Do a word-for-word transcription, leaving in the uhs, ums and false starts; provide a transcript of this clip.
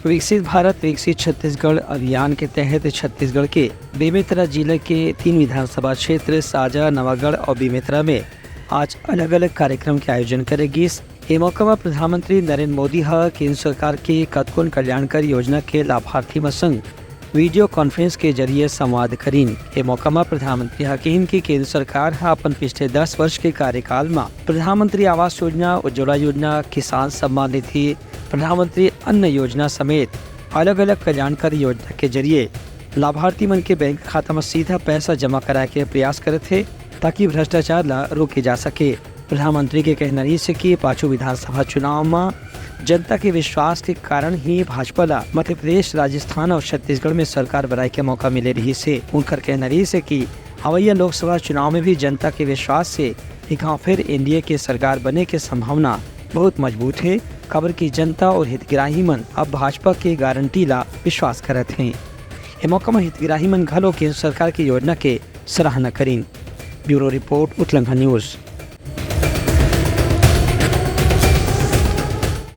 विकसित भारत विकसित छत्तीसगढ़ अभियान के तहत छत्तीसगढ़ के बेमेतरा जिला के तीन विधानसभा क्षेत्र साजा, नवागढ़ और बेमेतरा में आज अलग-अलग कार्यक्रम के आयोजन करे गिस। ए मौका म प्रधानमंत्री नरेंद्र मोदी ह केंद्र सरकार के कतकोन कल्याणकारी योजना के लाभार्थी मन संग वीडियो कॉन्फ्रेंस के जरिए संवाद करीन। ए मौका म प्रधानमंत्री ह कहिन कि केंद्र सरकार ह अपन पिछले दस वर्ष के कार्यकाल म प्रधानमंत्री आवास योजना, उज्ज्वला योजना, किसान सम्मान निधि, प्रधानमंत्री अन्न योजना समेत अलग-अलग कल्याणकारी योजना के जरिए लाभार्थी मन के बैंक खाता म सीधा पैसा जमा कराए के प्रयास करत हे, ताकि भ्रष्टाचार ला रोके जा सके। प्रधानमंत्री के कहना रहिस हे कि पाछू विधानसभा चुनाव म जनता के विश्वास के कारण ही भाजपा ला मध्य प्रदेश, राजस्थान और छत्तीसगढ़ में सरकार बनाए के मौका मिले रहिस हे। उनकर कहना रहिस हे कि अवइया लोकसभा चुनाव में भी जनता के विश्वास से एक घाव फिर एनडीए के सरकार बने के संभावना बहुत मजबूत हे, काबर कि जनता और हितग्राही मन अब भाजपा के गारंटी ला विश्वास करत हें। ए मौका म हितग्राही मन घलो केंद्र सरकार के योजना के सराहना करीन। ब्यूरो रिपोर्ट, उतलंघा न्यूज।